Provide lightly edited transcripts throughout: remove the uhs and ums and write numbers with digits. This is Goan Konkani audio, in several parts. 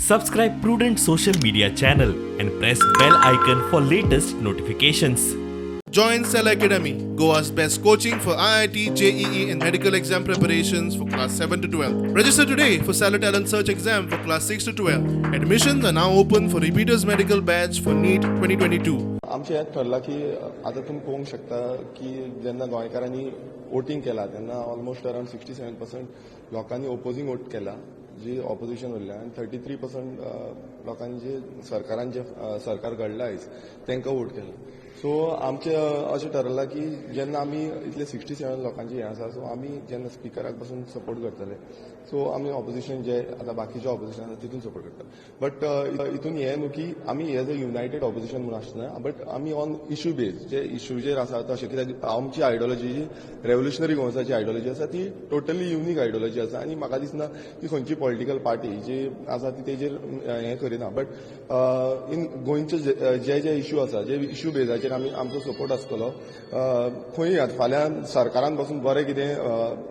Subscribe Prudent Social Media channel and press bell icon for latest notifications. Join Cell Academy, Goa's best coaching for IIT, JEE, and medical exam preparations for class 7 to 12. Register today for Stellar Talent Search exam for class 6 to 12. Admissions are now open for repeaters medical batch for NEET 2022. आमचें हें ठरलां की आतां तुमी पळोवंक शकता की जेन्ना गोंयकारांनी वोटींग केलां तेन्ना ऑलमोस्ट अरावंड 67% लोकांनी ओपोजींग वोट केला, जी ऑपोजिशन उरल्या, आनी 33% लोकांनी जे सरकारान जे सरकार घडलां आयज तांकां वोट केला. सो आमचें अशें ठरलां की जेन्ना आमी इतले 67 लोकांचे हें आसा, सो आमी जेन्ना स्पिकराक पासून सपोर्ट करतले, सो आमी ऑपोजिशन जे आतां बाकीचे ऑपोजिशन आसा तितून सपोर्ट करतले. बट हितून हें न्हू की आमी एज अ युनायटेड ऑपोजिशन म्हणून आसना, बट आमी ऑन इशू बेज, जे इशूचेर आसा तशें. कित्याक आमची आयडियोलॉजी जी रेव्होल्युशनरी गोवन्साची आयडियोलॉजी आसा ती टोटली युनीक आयडियोलॉजी आसा आनी म्हाका दिसना की खंयची पॉलिटिकल पार्टी जी आसा ती तेजेर हें करिना. बट इन गोंयचे जे जे जे इशू आसा, जे इशू बेजाचेर आमी आमचो सपोर्ट आसतलो. खंय आतां फाल्यां सरकारान पासून बरें कितें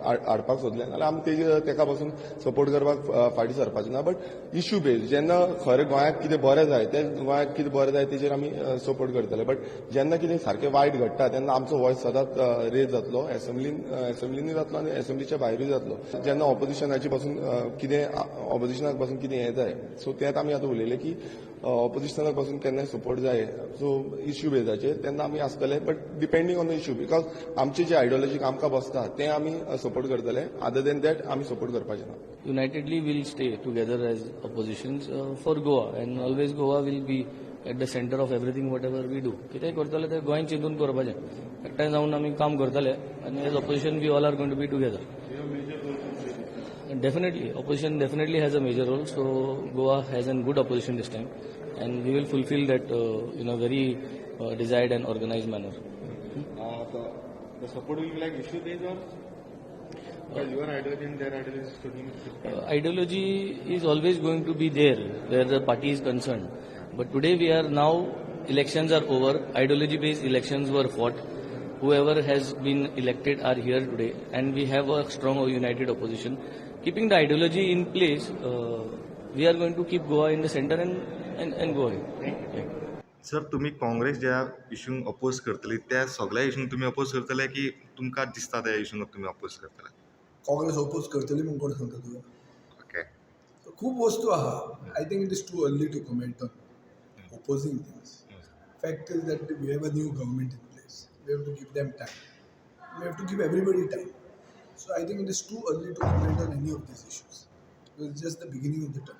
हाडपाक सोदलें जाल्यार आमी तेजे तेका पासून सपोर्ट करपाक फाटीं सरपाचें ना. बट इशू बेज जेन्ना खरें गोंयाक कितें बरें जाय, तें गोंयाक कितें बरें जाय तेजेर आमी सपोर्ट करतले. बट जेन्ना कितें सारकें वायट घडटा तेन्ना आमचो वॉयस सदांच रेज जातलो, एसेंब्लीनी जातलो आनी एसेंब्लीच्या भायरूय जातलो. जेन्ना ऑपोजिशनाची पासून कितें, ऑपोजिशनाक पासून कितें हें जाय, सो तेंच आमी आतां उलयले की ऑपोजिशनाक पासून केन्नाय सपोर्ट जाय, सो इश्यू बेजाचेर तेन्ना आमी आसतले, but depending on the issue, because आमचे जे आयडियोलॉजीक आमकां बसता तें आमी सपोर्ट करतले. अदर देन that आमी सपोर्ट करपाचे ना. Unitedly we'll stay together as oppositions for Goa, and always Goa will be at the center of everything whatever we do. कितेंय करतले ते गोंय चिंतून करपाचें. एकठांय जावन आमी काम करतले आनी as opposition we all are going to be together. Definitely, opposition definitely has a major role. So Goa has a good opposition this time, and we will fulfill that in a very desired and organized manner. The support will be like issue based, or because your ideology and their ideology is totally different? Ideology is always going to be there where the party is concerned. But today we are now, elections are over, ideology based elections were fought. Whoever has been elected are here today, and we have a strong united opposition. Keeping the ideology in place, we are going to keep Goa in the center and go ahead. Yeah. Sir, तुमी काँग्रेस ज्या इशूंक अपोज करतली त्या सगळ्या इशूंक तुमी अपोज करतले की तुमकां दिसता त्या इशूंक तुमी अपोज करतले? काँग्रेस ओपोज करतली म्हूण कोण सांगता तुका? ओके. खूब वस्तू आहा. I think it is too early to comment on opposing things. Fact is that we have a new government in place. We have to give them time. We have to give everybody time. So I think it is too early to comment on any of these issues. It's just the beginning of the term.